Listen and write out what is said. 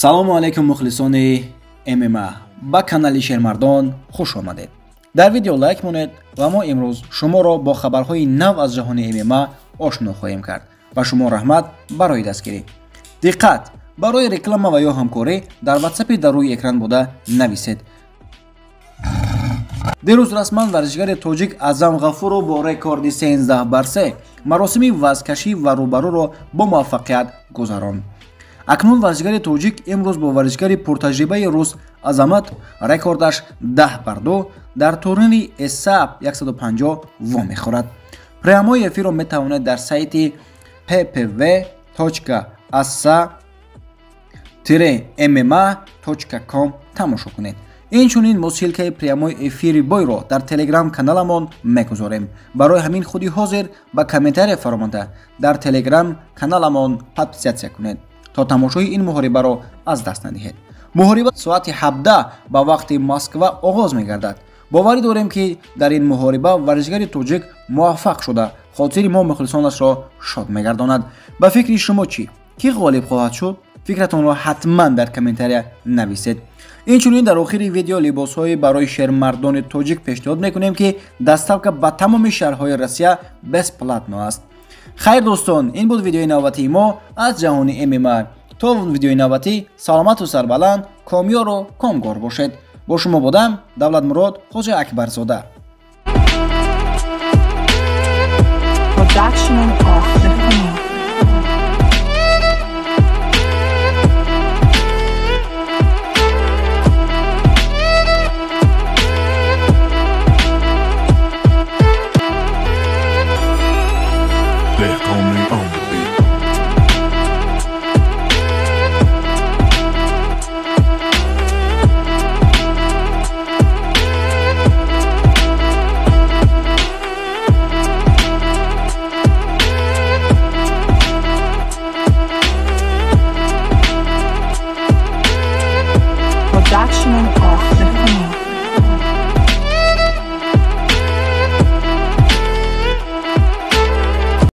Салому алейкум мухлисони ММА. Ба канали Шермардон хуш омадед. Дар видео лайк монед ва мо имрӯз шуморо бо хабарҳои нав аз ҷаҳони ММА ошно хоҳем кард. Ба шумо раҳмат барои дастгирӣ. Диққат! Барои реклама ва ё ҳамкорӣ дар WhatsApp дар рӯи экран буда нависед. Дирӯз расман варзишгари тоҷик Аъзам Ғафуров бо рекорди 13-3 маросими вазнкашӣ ва рӯбарӯро бо муваффақият гузаронд. Акнун варзишгари тоҷик имрӯз бо варзишгари пуртаҷрибаи рус Азамат рекордаш 10-2 дар турнири ЭСАП 150 вомехӯрад. Прямой эфирро метавонед дар сайти ppv.assa-mma.com тамошо кунед. Инчунин мо ссылкаи прямой эфири бойро дар телеграм каналамон мегузорем. Барои ҳамин худи ҳозир ба комментария фаромада дар телеграм каналамон подписаться кунед то тамошои ин муҳорибаро аз даст надиҳед. Муҳориба соати 17 ба вақти Москва оғоз мегардад. Боварӣ дорем, ки дар ин муҳориба варзишгари тоҷик муваффақ шуда хотири мо мухлисонашро шод мегардонад. Ба фикри шумо чӣ? Кӣ ғолиб хоҳад шуд? Фикратонро ҳатман дар комментария нависед. Инчунин дар охири видео либосҳои барои шермардони тоҷик пешниҳод мекунем, ки доставка ба тамоми шаҳрҳои Россия бесплатно аст. Хайр дӯстон, ин буд видеои навбатии мо аз ҷаҳони ММА. То видеои навбатӣ саломату сарбаланд, комёру комгор бошед. Бо шумо будам Давлатмурод Хоҷа Акбарзода. Production of the Queen. They're only on the beat.